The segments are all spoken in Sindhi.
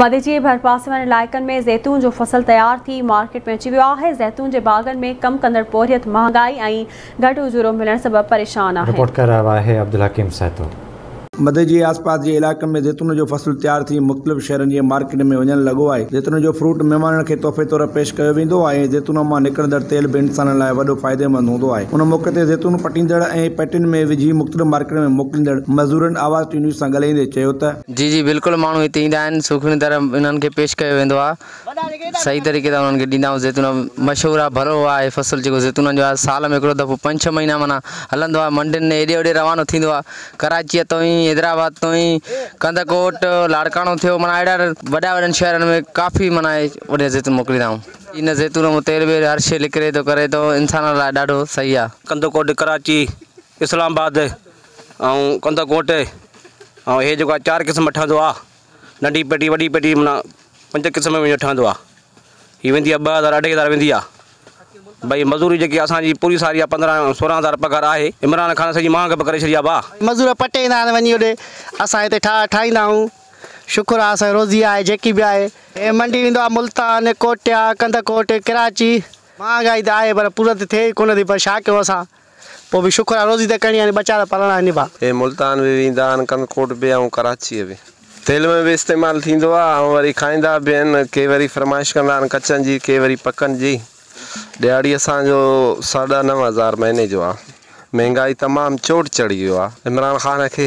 مديجي جي ڀرپاسي وارن علائقن ۾ زيتون جو فصل تيار ٿي مارڪيٽ ۾ اچي ويو آهي، زيتون جي باغن ۾ ڪم ڪندڙ پورهيت مهانگائي ۽ گهٽ اجورو ملڻ سبب پريشان آهن. رپورٽ ڪري رهيو آهي عبدالحڪيم سهتو. مديجي جي آسپاس جي علائقن ۾ زيتون جو فصل تيار ٿي مختلف شهرن جي مارڪيٽ ۾ وڃڻ لڳو آهي. زيتون جو فروٽ مهمانن کي تحفي طور پيش ڪيو ويندو آهي ۽ زيتون مان نڪرندڙ تيل به انسانن لاء وڏو فائديمند هوندو آهي. ان موقعي تي زيتون پٽيندڙ ۽ پيٽين ۾ وجهي مختلف مارڪيٽن ۾ موڪليندڙ مزورن آواز ٽي نيوز سان ڳالهائيندي چيو ته. جي جي بلڪل ماڻهو هتي ايندا آهن سوکڙيون طرح انهن کي پيش ڪيو ويندو آهي صحيح طريقي سان انهن کي ڏيندا آهيون زيتون مشهور آهي ڀلو آهي فصل جيڪو زيتونن جو آهي سال ۾ هڪڙو دفعو پنج ڇهه مهينا معنيٰ هلندو آهي منڊين ۾ هيڏي هوڏي روانو ٿيندو آهي ڪراچيء تائين حيدرآباد تائين ڪنڌڪوٽ لاڙڪاڻو ٿيو معنيٰ اهڙا وڏا وڏن شهرن ۾ ڪافي معنيٰ هوڏي زيتون موڪليندا آهيون ان زيتون مان تيل ويل هر شيء نڪري ٿو ڪري ٿو انسان لاء ڏاڍو صحيح آهي. ڪنڌڪوٽ ڪراچي اسلام آباد ۽ ڪنڌڪوٽ ۽ هي جيڪو آهي چار قسم ٺهندو آهي ننڍي پيٽي وڏي پيٽي معنيٰ پنج قسم ۾ ٺهندو آهي هي ويندي آهي 2000 2500 ويندي آهي ڀئي مزوري جيڪي اسان جي پوري ساري آهي 15 16 هزار پگهار آهي عمران خان سڄي مهانگ به ڪري ڇڏي آهي ڀاء. مزور پٽي ايندا آهن وڃي اوڏي اسان هتي ٺاهه ٺاهيندا آهيون شڪر آهي اسان جي روزي آهي جيڪي به آهي. هي منڊي ويندو آهي ملتان ڪوئٽيا ڪنڌڪوٽ ڪراچي مهانگائي ته آهي پر پورت ٿئي ئي ڪونه ٿي پر ڇا ڪيون اسان. پوء به شڪر آ روزي ته ڪرڻي آ ني ٻچا ته پالڻا آهن ني ڀا. هي ملتان به ويندا آهن ڪنڌڪوٽ به ۽ ڪراچيء به. تيل ۾ به استعمال ٿيندو آ ۽ وري کائيندا به آهن ڪي وري فرمائش ڪندا آهن ڪچن جي ڪي وري پڪن جي. ڏهاڙي اسان جو ساڍا 9000 مهيني جو آ. مهنگائي تمام چوٽ چڙهي ويو آ. عمران خان کي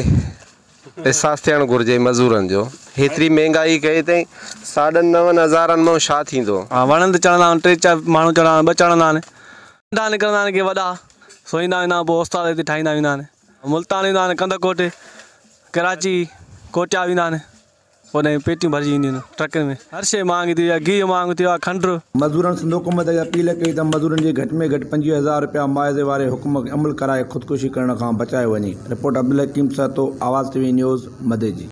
احساس ٿيڻ گهرجي مزورن جو. هيتري مهنگائي ڪئي اٿئي ساڍن نون هزارن مان ڇا ٿيندو. وڻن تي چڙهندا آهن ٽي چار ماڻهو چڙهندا آهن ٻه چڙهندا آهن. ننڍا نڪرندا آهن ڪي وڏا سوئيندا ويندا آهن پوء استاد هتي ٺاهيندا ويندا آهن ملتان ويندا آهن ڪنڌڪوٽ ڪراچي ڪوئٽيا ويندا آهن اوڏانهن پيٽيون ڀرجي اينديون آهن ٽرڪن ۾ هر شيء مهانگي ٿي وئي آهي گيهه مهانگو ٿي ويو آهي کنڊ. مزورن سنڌ حڪومت کي اپيل ڪئي ته مزورن جي گهٽ ۾ گهٽ 25 هزار رپيا معاوضي واري حڪم کي عمل ڪرائي خودڪشي ڪرڻ کان بچايو وڃي. رپورٽ عبدالحڪيم سهتو، آواز ٽي وي نيوز، مديجي.